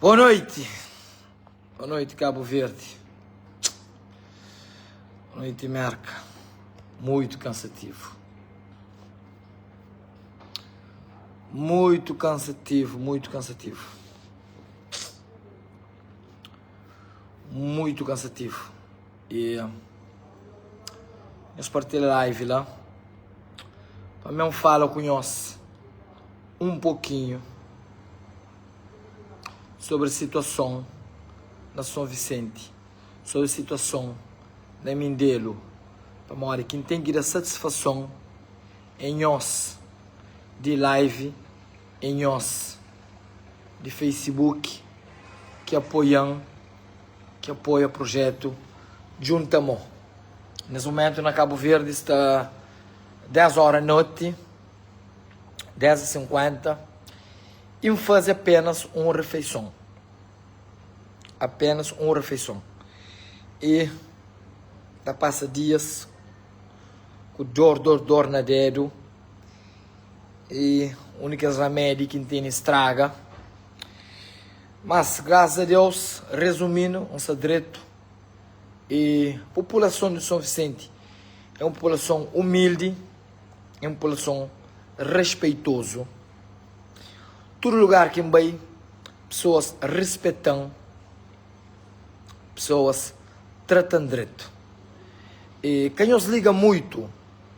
Boa noite, boa noite Cabo Verde, boa noite Merca, muito cansativo, muito cansativo, muito cansativo, muito cansativo e nhos partilha live la pa mi fala ku nhos um pouquinho. Sobri situason na Son Visenti, sobri situason na Mindelu, pamodi ki N ten ki da satisfason é nhos di live, é nhos di Facebook ki apoia-m, ki apoia projetu Djunta Mô. Nes mumentu na Kabu Verdi sta 10 óra noti, 10 y 50. I N faze apenas un refeison. Apenas un refeison. I ta pasa dias ku dor, dor, dor na dedu. I un di kes ramedi ki N tene straga. Mas, grasas a Deus, rezumindu, N sta dretu. I populason di Son Visenti é un populason umildi, é un populason respeitozu. Tudu lugar ki N bai, pesoas rispeta-m, pesoas trata-m dretu. I ka nhos liga muitu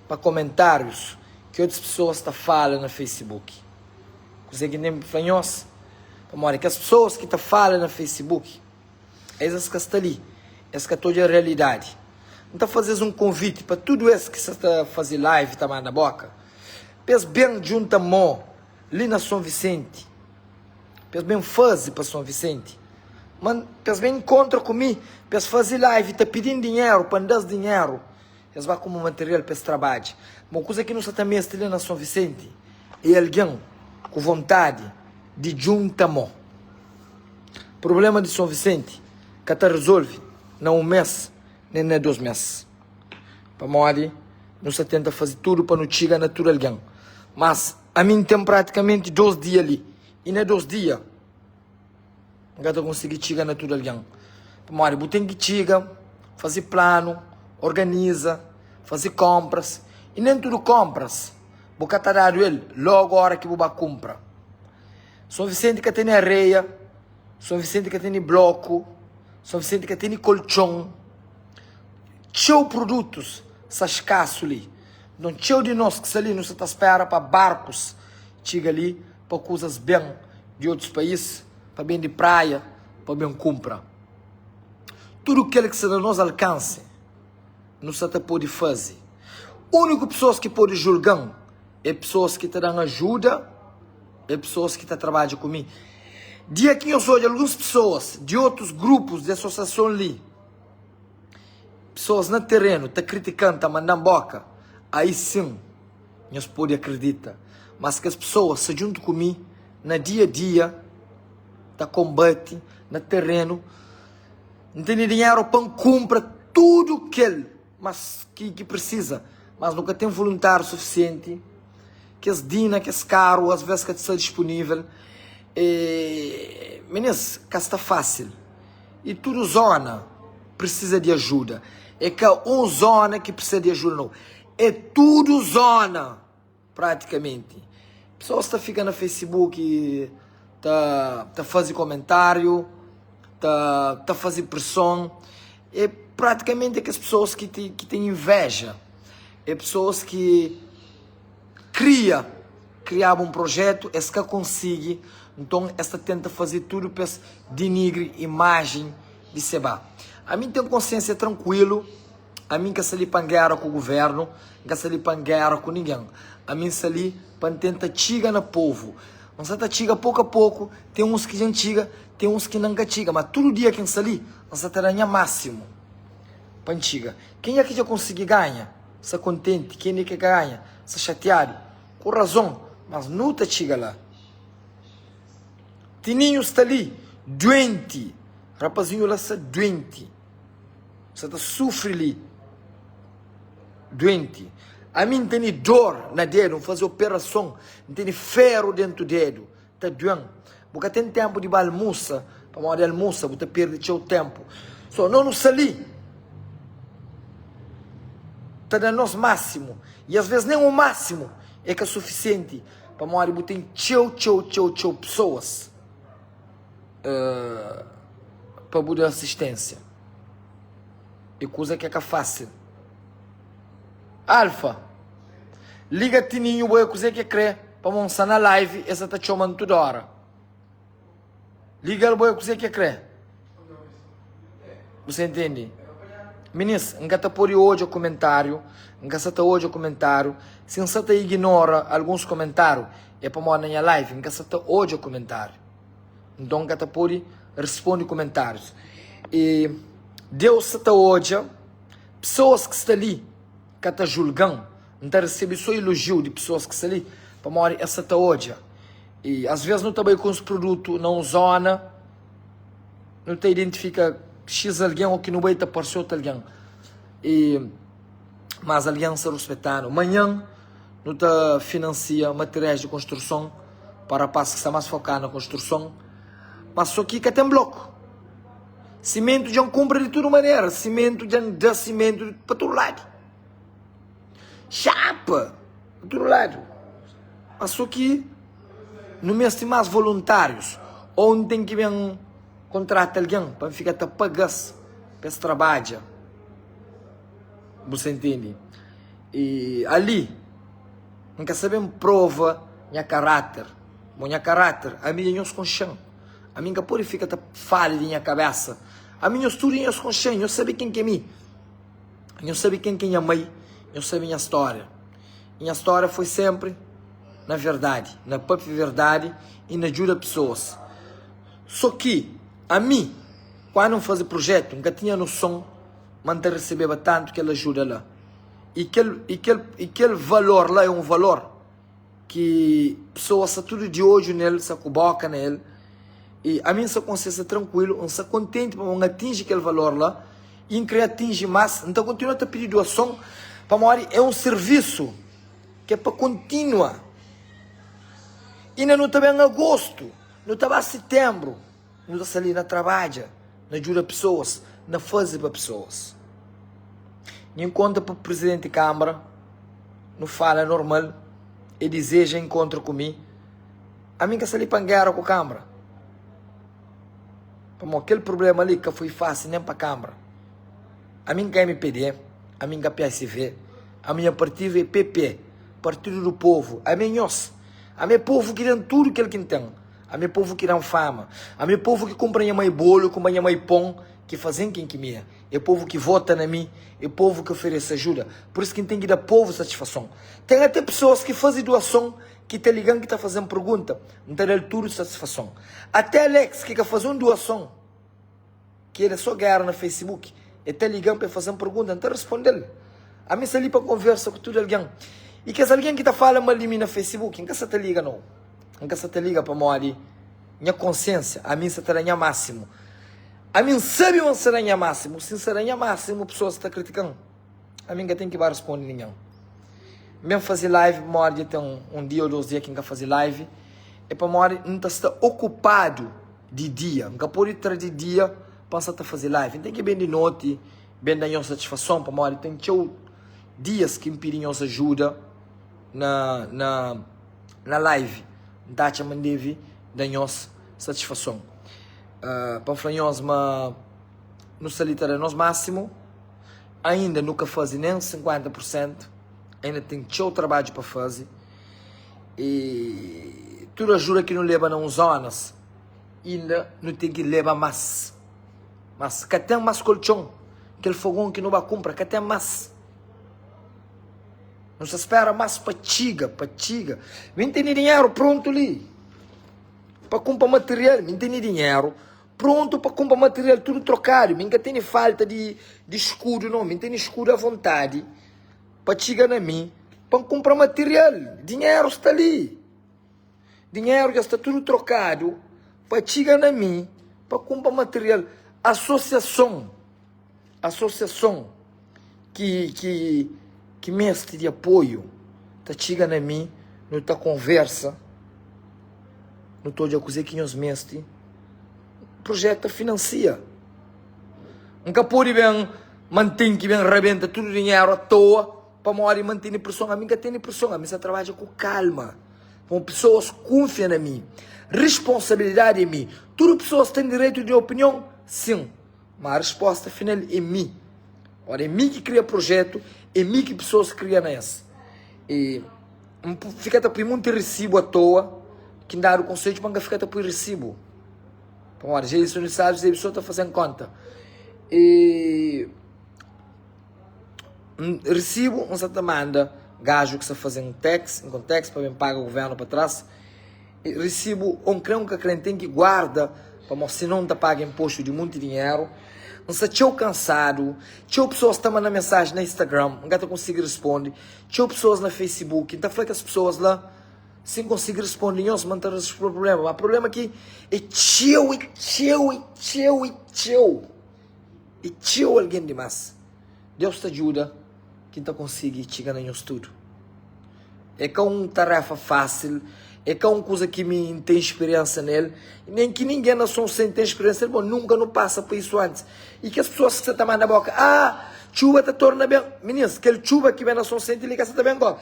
pa komentárius ki otus pesoas ta fala na Facebook. Kuzê ki N ten pa fla nhos? Pamodi kes pesoas ki ta fala na Facebook, es es ka sta li, es ka ta odja realidadi. N ta faze-s un konviti pa tudu es ki sa ta faze live ta manda boka, pa es ben djunta mô li na Son Visenti, pa es ben faze pa Son Visenti, ma pa es ben inkontra ku mi, pa es faze live ta pidi-m dinheru, pa N da-s dinheru, es ba kunpra material pa es trabadja. Ma kuza ki nu sa ta meste li na Son Visenti é algen ku vontadi di djunta mô. Prubléma di Son Visenti ka ta rezolve na un mês nen na dos mês. Pamodi nu sta tenta faze tudu pa nu txiga na tudu algen. Mas ami N ten pratikamenti dos dia li i na dos dia N ka ta konsigi txiga na tudu algen. Pamodi bu ten ki txiga, faze planu, organiza, faze konpras i nen tudu konpras bu ka ta dadu el logu ora ki bu ba kunpra. Son Visenti ka tene areia, Son Visenti ka tene bloku, Son Visenti ka tene koltxon. Txeu produtus sta skasu li. Nton txeu di nos ki sta li nu sta ta spera pa barkus txiga li pa kuzas ben di otus país, pa ben di praia, pa ben kunpra. Tudu kel ki sta na nos alkansi nu sta ta pode faze. Úniku pesoas ki pode julga-m é pesoas ki ta da-m ajuda, é pesoas ki ta trabadja ku mi. Dia ki nhos odja alguns pesoas di otus grupus di asosiason li, Pesoas na terenu ta kritika-m, ta manda-m boka, aí sin nhos pode akredita. Mas kes pesoas sta djuntu ku mi na dia-dia, ta konbate na terenu. N tene dinheru pa N kunpra tudu kel mas ki ki prisiza, mas nu ka ten voluntáriu sufisienti. Kes dina, kes karu, as ves ka sta dispunível. E, minis, ka sta fásil. I tudu zona precisa di ajuda. É ka un zona ki precisa di ajuda nau. É tudu zona praticamenti. Pessoas ta fika na Facebook ta ta fazi comentário, ta ta fazi presson. É praticamente kes pessoas ki ti ki ten inveja. É pessoas ki kria kriaba un projetu es ka konsigi nton es ta tenta faze tudu pa es dinigri imajen di seba ami n ten konsiensia trankuilu ami n ka sta li pa n gera ku guvernu n ka sta li pa n gera ku ningen ami n sta li pa n tenta txiga na povu n sta ta txiga poku a poku ten uns ki dja n txiga ten uns ki inda n ka txiga ma tudu dia ki n sta li n sta ta da nha masimu pa n txiga kenha ki dja konsigi ganha Sta kontenti, kende ke ka ganha sta xatiadu, ku razon, mas nu ta txiga la. Tininhu sta li duenti, rapazinhu la sta duenti, sta ta sufri li, duenti. Ami N tene dor na dedu, N faze operason, N tene feru dentu dedu. ta duen. Bu ka ten ténpu di ba almusa, pamodi almusa bu ta perde txeu ténpu. So, no nu sta li ta da nos másimu, i asvês nen u másimu é ka sufisienti, pamodi bu ten txeu, txeu, txeu, txeu pesoas pa bu da asisténsia. É kuza ki é ka fásil. Alfa, liga Tininho bo é kuzê ki é krê pamo N sta na live e sa ta txoma-m tudu óra. Liga-l bo é kuzê ki é krê. Bu sa intende? Minis, N ka ta pode odja kumentáriu, N ka sa ta odja kumentáriu. Si N sa ta iginora alguns kumentáriu é pamodi na nha live N ka sa ta odja kumentáriu. Nton N ka ta pode responde kumentárius. E Deus sa ta odja. Pesoas ki sta li ka ta julga-m. N ta resebe sô elojiu di pesoas ki sta li pamodi es sta ta odja. I asvês nu ta bai ku uns produtu na un zóna, nu ta identifika xis algen ô ki nu bai ta parse otu algen. I más algen sta ruspeta-nu. Manhan nu ta finansia materiais di konstruson pa rapás ki sta más fokadu na konstruson. Má sô ki ka ten bloku. Simentu dja N kunpra di tudu manera, simentu dja N da simentu pa tudu ladu. Xapa pa tudu ladu. Mas so ki nu meste más voluntárius ou N ten ki ben kontrata algen pa N fika ta paga-s pa es trabadja. Bu sa intende? I ali N ka sa ben prova nha karáter. Bo nha karáter, ami dja nhos konxe-m. Ami N ka pode fika ta fala di nha kabésa. Ami nhos tudu nhos konxe-m, nhos sabe ken ki é mi. Nhos sabe ken ki é nha mai, nhos sabe nha stória. I nha stória foi sénpri na verdadi, na pâpia verdadi i na djuda pesoas. Sô ki ami, kandu N faze prujétu, N ka tinha noson ma N ta resebeba tantu kel ajuda la. I kel, i kel, i kel valor la é un valor. Ki pesoas sta tudu di odju nel, sta ku boka na el. I ami N sta konsiensa trankuilu, N sta kontenti pamodi N atinji kel valor la i N kre atinji más. N ta kontinua ta pidi duason pamodi é un sirvisu ki é pa kontinua. Inda nu ta ben agostu, nu ta ba sitenbru. Nu ta sta li na trabadja, na djuda pesoas, na faze pa pesoas. N inkontra pa prizidenti kambra, nu fala normal, e dizeja inkontra ku mi. Ami N ka sta li pa N gera ku kambra, pamodi kel prublema li ka foi fásil nen pa kambra. Ami N ka mpd, ami N ka psv, ami nha partidu é PP, Partidu du Povu. Ami é nhos, ami é povu ki da-m tudu kel ki N ten. Ami é povu ki da-m fama. Ami é povu ki kunpra nha mai bolu, kunpra nha mai pon, ki faze-m ken ki mi é. É povu ki vota na mi, é povu ki oferese ajuda. Pur isu ki N ten ki da povu satisfason. Ten ate pesoas ki faze duason ki ta liga-m ki ta faze-m pergunta, N ta da-l tudu satisfason. Ate Alex ki ka faze un duason. Ki el é só géra na Facebook. El ta liga-m pa el faze-m pergunta, N ta responde-l. Ami sta li pa konversa ku tudu algen. I kes algen ki ta fala mal di mi na Facebook, N ka sta ta liga nau. N ka sta ta liga pamodi nha konsiensia, ami N sta ta da nha másimu. Ami N sabe ma N sta da nha másimu. Si N sta da nha másimu, pesoas sta ta kritika-m. Ami N ka ten ki ba responde ningen. N ben faze live pamodi dja ten un dia ô dos dia ki N ka faze live. É pamodi N ta sta okupadu. Di dia, N ka pode tra di dia pa N sa ta faze live. N ten ki ben di noti, ben da nhos satisfason, pamodi ten txeu dias ki N pidi nhos ajuda na, na, na live. N ta atxa ma N debe da nhos satisfason. Uh, pa N fla nhos ma nu sta li ta da nos másimu, ainda nu ka faze nen 50 pur sentu, ainda ten txeu trabadju pa faze. E tudu ajuda ki nu leba na uns zonas, inda nu ten ki leba mas. Mas ka ten mas koltxon, kel fogon ki nu ba kunpra ka ten mas. Nu sta spera mas pa txiga, pa txiga. Mi N tene dinheru prontu li pa kunpra material, mi N tene dinheru prontu pa kunpra material tudu trokadu. Mi N ka tene falta di di skudu no, mi N tene skudu avontadi. Pa txiga na mi pa N kunpra material. Dinheru sta li. Dinheru dja sta tudu trokadu pa txiga na mi pa kunpra material. Asosiason, asosiason ki, ki, ki meste di apoiu ta txiga na mi, nu ta konversa. Nu ta odja kuzê ki nhos meste. Projetu ta finansia. N ka pode ben ma N ten ki ben rabenta tudu dinheru atoa pamodi ma N tene preson. Ami N ka tene preson, ami N sta trabadja ku kalma. Pamodi pesoas kunfia na mi. Responsabilidadi é mi. Tudu pesoas ten direitu di opinion? Sin. Ma resposta final é mi. Ora é mi ki kria projetu, é mi ki pesoas kria na es. E N fika ta pui munti risibu atoa, ki N dadu konsedju pa N ka fika ta pui risibu. Pamodi dja isu nu sabi si pessoa ta fazen konta. E N risibu N sa ta manda gaju ki sa fazen tax, income tax pa ben paga governu pa tras. E risibu o N kre o N ka kre N ten ki guarda pamodi sinon N ta paga impostu di munti dinheru. N sta txeu kansadu, txeu pessoas ta manda mensaji na Instagram N ka ta konsigi risponde, txeu pessoas na Facebook, N ta fla kes pessoas la. Si N konsigi responde nhos, ma N ta resolve prubléma. Ma prubléma ki é txeu, é txeu, é txeu, é txeu. É txeu algen dimás. Deus ta djuda ki N ta konsigi txiga na nhos tudu. É ka un taréfa fásil, é ka un kuza ki mi N ten spiriénsa na el, nen ki ningen na Sonsente ten spiriénsa na el, bon, nunka nu pasa pa isu antis. I kes pesoas ki sa ta manda bóka, Ah, txuba ta torna ben. Minins, kel txuba ki ben na Sonsente li ka sa ta ben gósi.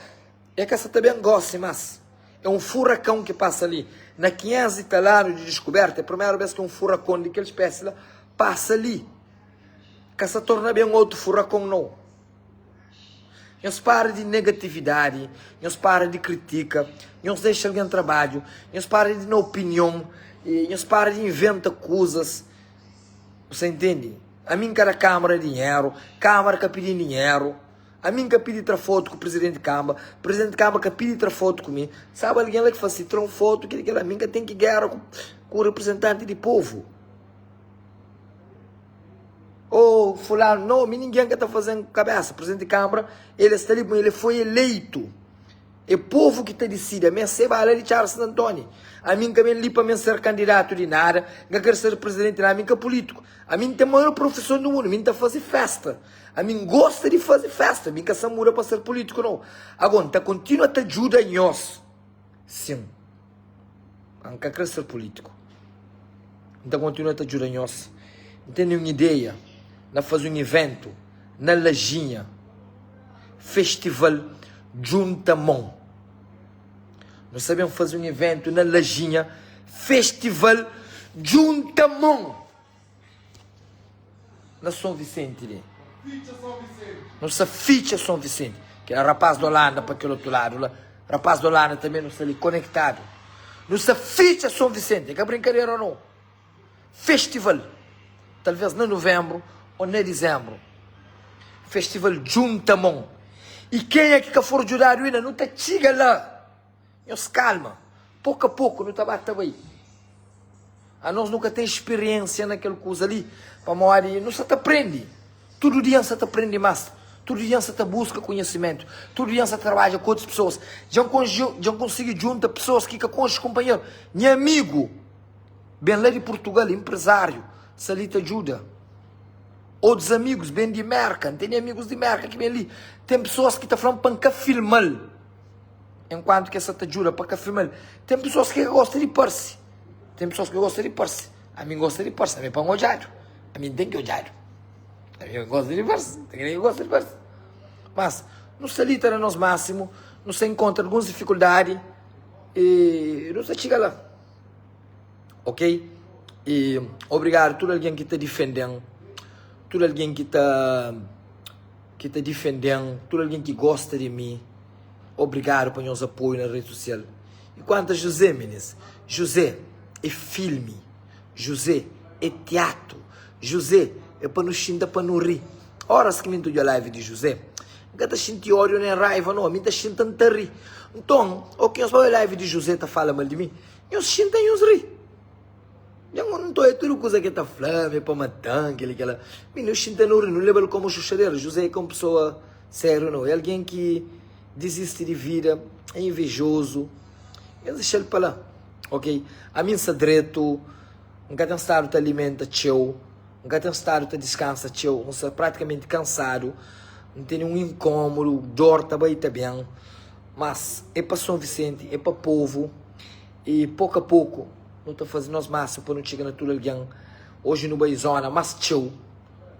É ka sa ta ben gósi, mas é un furakãu ki pasa li. Na 500 i tal anu di diskubérta, é primeru bês ki un furakon di kel spési la pasa li. Ka sa torna ben otu furakon, nau. Nhos para di negatividadi, nhos para di kritika, nhos dexa algen trabadju, nhos para di na opinion, nhos para di inventa kuzas. Bu sa intende? Ami N ka da kámara dinheru, kámara ka pidi-m dinheru. Ami N ka pidi tra fotu ku prizidenti kamba, prizidenti kamba ka pidi tra fotu ku mi. Sabe algen la ki fla si tra un fotu kila kila, ami N ka ten ki gera ku ku representanti di povu. Oh fulanu, no, mi ningen ka ta fazen kabesa. Prizidenti kambra, el sta li, el foi eleitu. É povu ki ta disidi. Ami N seba la di Txara Santu Antoni. Ami N ka ben li pa mi N ser kandidatu di nada, N ka kre ser prizidenti nada, ami N ka pulítiku. Ami N ten maior profison di mundu, mi N ta faze festa. Ami N gosta di faze festa, mi N ka sa muda pa ser pulítiku nau. Ago N ta kontinua ta djuda nhos, sin, ma N ka kre ser pulítiku. N ta kontinua ta djuda nhos. N tene un ideia na faze un iventu na Lajinha, Festival Djunta Mon. Nu sa ben faze un iventu na Lajinha, Festival Djunta Mon. Na Son Vicente li. Nu sa fitxa Son Vicente. Kel rapaz di Holanda pa kel otu ladu la. Rapaz di Holanda tanbe nu sta li konektadu. Nu sa fitxa Son Vicente. É ka brinkadera no. Festival. Talvez na novembru o na dizembru. Festival djunta mon. I kenha ki ka for djudadu inda nu ta txiga la. Nhos kalma, poku a poku nu ta ba ta bai. Anos nu ka ten spiriénsia na kel kuza li, pamodi nu sta ta prende. Tudu dia N sta ta prende más, tudu dia N sta ta buska konhisimentu, tudu dia N sta ta trabadja ku otus pesoas. Dja N dja N konsigi djunta pesoas ki ka konxe kunpanheru. Nha amigu ben la di Purtugal, inprezáriu, sta li ta djuda. Otus amigus ben di Mérka, N tene amigus di Mérka ki ben li. Ten pesoas ki ta fla-m pa N ka filma-l. Enkuantu ki es sa ta djuda pa ka filma-l. Ten pesoas ki ka gosta di parse. Ten pesoas ki gosta di parse. Ami N gosta di parse. Ami pa N odjadu. Ami N ten ki odjadu. Ami N gosta di parse. Ten ki gosta di parse. Mas, nu sta li ta da nos másimu. Nu sta enkontra alguns difikuldadi. E nu sta txiga la. Ok? E obrigadu tudu algen ki ta difende-m. Tudu algen ki ta ki ta difende-m. Tudu algen ki gosta di mi. Obrigadu pa nhos apoiu na redi susial. I kuantu a José, minis, José é filmi, José é tiatu, José é pa nu xinta pa nu ri. Óras ki mi ta odja live di José, N ka ta xinti ódiu nen raiva, no, mi ta xinta N ta ri. Nton, óki nhos ba odja live di José ta fala mal di mi, nhos xinta nhos ri. Dja N ta odja tudu kuza ki el ta fla, mi é pa mata-m, kel-li, kel-la. Mi nu xinta nu ri, nu leba-l kómu xuxadera. José é ka un pesoa sériu, nau. É algen ki dizisti di vida, é invejozu. Nhos dexa-l pa la, ok? Ami N sta dretu, N ka ten stadu ta alimenta txeu, N ka ten stadu ta diskansa txeu, N sta pratikamenti kansadu, N tene un inkómodu, dór ta bai ta ben. Mas é pa Son Visenti, é pa povu. I poku a poku nu ta faze nos másimu pa nu txiga na tudu algen. Oji nu bai zóna más txeu.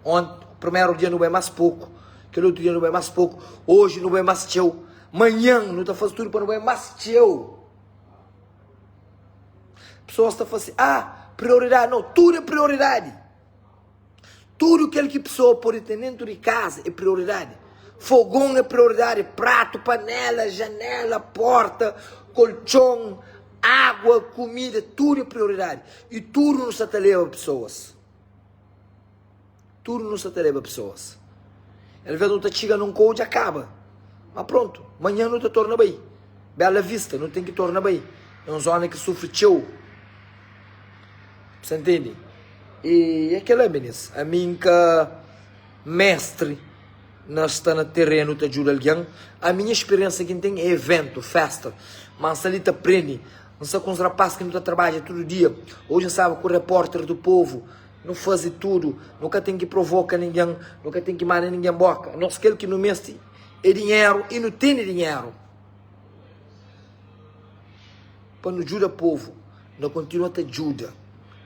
Onti, primeru dia nu bai más poku, kel otu dia nu bai más poku, oji nu bai más txeu. Manhan nu ta faze tudu pa nu bai más txeu. Pesoas ta fla si, ah, prioridadi. Nau, tudu é prioridadi. Tudu kel ki pesoa pode ten dentu di kaza é prioridadi. Fogon é prioridadi, pratu, panela, janela, porta, koltxon, agua, kumida, tudu é prioridadi. I tudu nu sta ta leba pesoas. Tudu nu sta ta leba pesoas. Alvês nu ta txiga na un kou dja kaba. Ma prontu, manhan nu ta torna bai. Bela Vista, nu ten ki torna bai. É un zona ki sufri txeu. Sa ntende? E é kela minis. Ami N ka mestri na sta na terenu ta djuda algen. Ami nha spiriensa ki N ten é eventu, festa. Ma N sta li ta prende. N sta ku uns rapaz ki nu ta trabadja tudu dia. Oji N staba ku repórter do povo. Nu faze tudu. Nu ka ten ki provoka ningen, nu ka ten ki manda ningen boka. Nos kel ki nu meste é dinheru i nu tene dinheru. Pa nu djuda povu, nu kontinua ta djuda,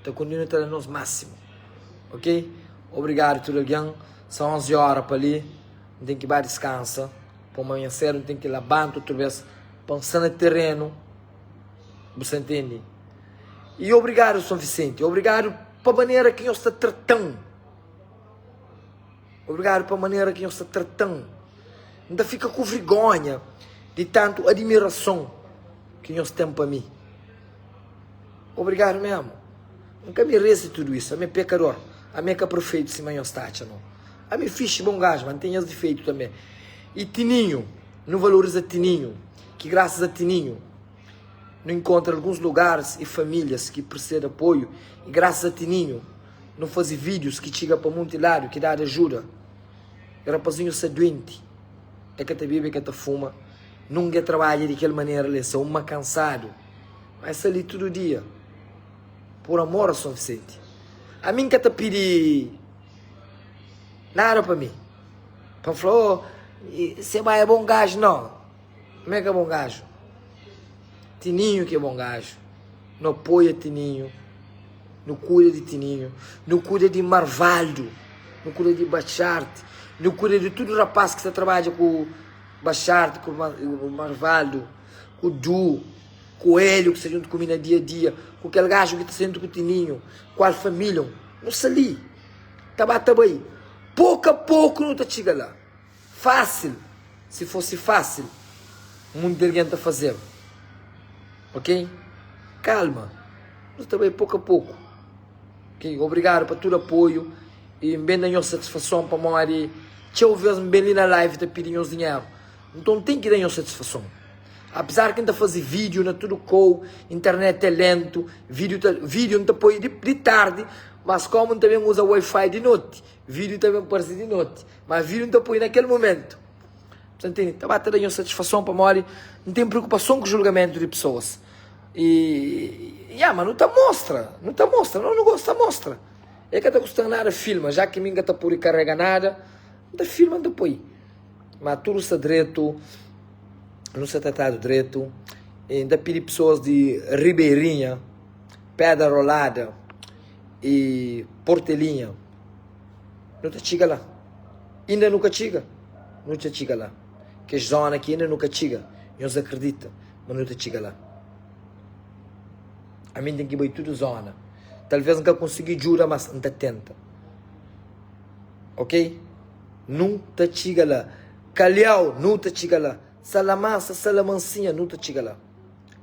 ta kontinua ta da nos másimu. Ok? Obrigadu tudu algen. Sa 11 óra pa li, N ten ki ba diskansa, pa manhan sédu N ten ki labanta otu bês pa N sta na terenu. Bu sta ntende? I obrigadu Son Visenti, obrigadu pa manera ki nhos ta trata-m. Obrigadu pa manera ki nhos ta trata-m. N ta fika ku vergónha di tantu admirason ki nhos ten pa mi. Obrigadu mésmu. N ka merese tudu isu. Ami é pekador. Ami é ka perfeitu sima nhos ta atxa, nau. Ami é fixi, bon gaju, ma N ten nhas difeitu tanbê. I Tininhu, nu valoriza Tininhu, ki grasas a Tininhu nu inkontra alguns lugaris i famílias ki priseza di apoiu. I grasas a Tininhu Nu faze vídius ki txiga pa munti ladu ki dadu ajuda. E rapazinhu sta duenti, e ka ta bebe, e ka ta fuma, nunka e trabadja di kel manera li, e sta uma kansadu, ma e sta li tudu dia pur amor a Son Visenti. Ami N ka ta pidi nada pa mi, pa N fla, oh, Seba é bon gaju. Nau, mi é ka bon gaju. Tininhu ki é bon gaju. Nu apoia Tininhu. Nu kuida di Tininhu, nu kuida di Marvaldo, nu kuida di Bachart, nu kuida di tudu rapaz ki sta trabadja ku Bachart, ku Marvaldo, ku Du, ku Hélio ki sta djuntu ku mi na dia a dia, ku kel gaju ki ta sta djuntu ku Tininhu, ku Alfa Million. Nu sta li, ta ba ta bai, poku a poku nu ta txiga la. Fásil, si fosi fásil, munti algen ta fazeba. Ok? Kalma, nu ta bai poku a poku. Ok? Obrigadu pa tudu apoiu i N ben da nhos satisfason pamodi txeu vês N ben li na live ta pidi nhos dinheru. Nton N ten ki da nhos satisfason. Apezar ki N ta faze vídiu na tudu kou, internet é lentu, vídiu ta, vídiu N ta poi di, di tardi, mas komu N ta ben uza wifi di noti, vídiu ta ben parse di noti. Ma vídiu N ta poi na kel momentu. Ta ntende? Ta ba ta da nhos satisfason pamodi N ten preokupason ku julgamentu di pesoas. I, ya, ma nu ta mostra, nu ta mostra, no nu gosta mostra. E ka ta kusta-m nada filma, ja ki mi N ka ta pode karega nada, N ta filma, N ta poi. Ma tudu sta dretu, nu sta tratadu dretu. I N ta pidi pesoas di Ribeirinha, Pedra Rolada i Portelinha, Nu ta txiga la. Inda nu ka txiga, nu ta txiga la. Kes zona ki inda nu ka txiga, nhos akredita ma nu ta txiga la. Ami N ten ki bai tudu zona. Talvês N ka konsigi djuda, mas N ta tenta. Ok? Nu ta txiga la. Kalhau, nu ta txiga la. Salamansa, Salamansinha, nu ta txiga la.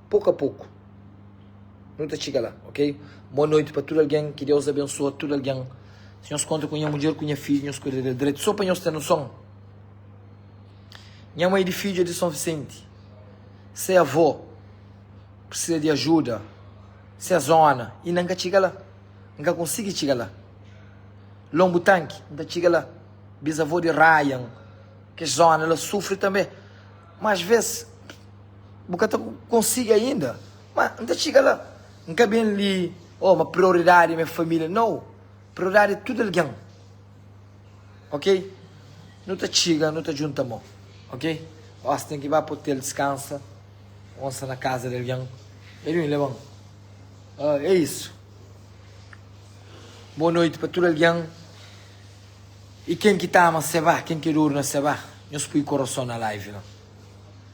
Poku a poku nu ta txiga la, ok? Boa noiti pa tudu algen, ki Deus abensua tudu algen. Si nhos kontra ku nha mudjer ku nha fidju, nhos kuida del dretu. So pa nhos ten noson, nha mai di fidju é di Son Visenti, se avó precisa di ajuda, se zona, inda N ka txiga la, N ka konsigi txiga la. Lonbu Tanki, N ta txiga la. Bisavó di Ryan, kes zona la sufri tanbe, mas ves. Bu ka ta konsigi ainda, ma N ta txiga la. N ka ben li, oh, ma prioridadi é nha família. Nau, prioridadi é tudu algen, ok? Nu ta txiga, nu ta djunta mô, ok? Gosi ten ki ba pa otel diskansa, ô N sta na kaza di algen. Edwin, leba-m. Ah, é isu. Boa noiti pa tudu algen. I ken ki ta ama Sebah, ken ki é dodu na Sebah, nhos pui korason na live la.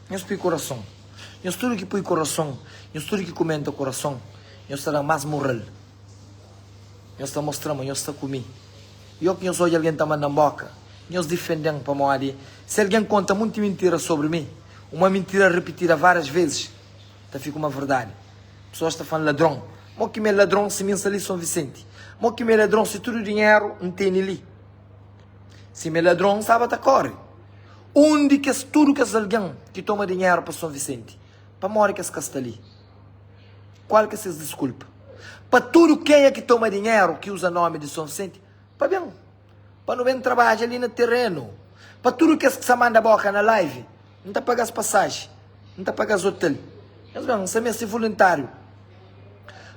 Nhos pui korason. Nhos tudu ki pui korason, nhos tudu ki kumenta korason, nhos ta da más moral. Nhos ta mostra ma nhos sta ku mi. I óki nhos odja algen ta manda-m bóka, nhos difende-m, pamodi si algen konta munti mintira sobri mi, uma mintira ripitida várias vezes ta fika uma verdadi. Pesoas ta fla-m ladron. Mo ki mi é ladron si mi N sta li Son Visenti? Mo ki mi é ladron si tudu dinheru N tene li? Si mi é ladron N staba ta kóre. Undi kes tudu kes algen ki toma dinheru pa Son Visenti? Pamodi ki es ka sta li? Kual ki é ses diskulpa? Pa tudu kenha ki toma dinheru ki uza nomi di Son Visenti, pa ben, pa nu ben trabadja li na terenu. Pa tudu kes ki sa manda boka na live, N ta paga-s pasaji, N ta paga-s otel. Nhos ben, N sa meste voluntariu.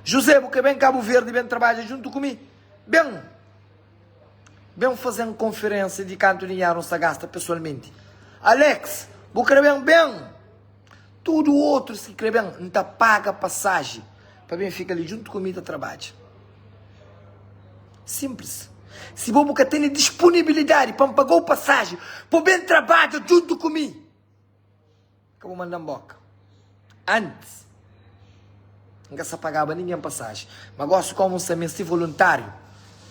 José, bu ka ben Kabu Verdi ben trabadja djuntu ku mi? Ben! Ben faze-m konferensia di kantu dinheru N sta gasta pesoalmenti. Alex, bu kre ben? Ben! Tudu otrus ki kre ben, N ta paga pasaji pa ben fika li djuntu ku mi ta trabadja. Sinplis. Si bo bu ka tene disponibilidadi pa N paga-u pasaji pa bu ben trabadja djuntu ku mi, ka bu manda-m boka. Antis, N ka sa pagaba ningen pasaji. Ma gosi, komu N sta meste voluntariu,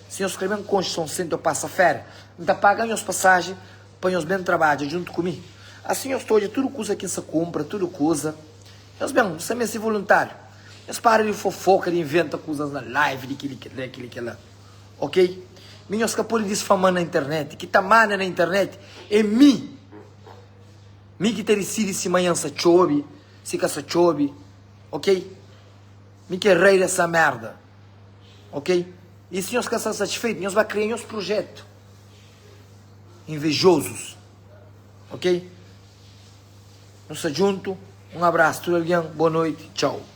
si nhos kre ben konxe Son Senti o pasa feria, N ta paga nhos pasaji pa nhos ben trabadja djuntu ku mi. Asi nhos ta odja tudu kuza ki N sa kunpra, tudu kuza. Nhos ben, N sta meste voluntariu. Nhos para di fofoka, di inventa kuzas na live, di kili kila, kili kila. Ok? Mi nhos ka pode disfama na internet. Ki ta manda na internet é mi. Mi ki ta disidi si manhan sa txobi, si ka sa txobi. Ok? Mi ki é rei dessa merda. Ok? E si nhos ka sta satisfeitu, nhos ba kria nhos projetu. Invejosos. Ok? Nu sta djuntu. Un abrasu tudu algen. Boa noiti. Txau.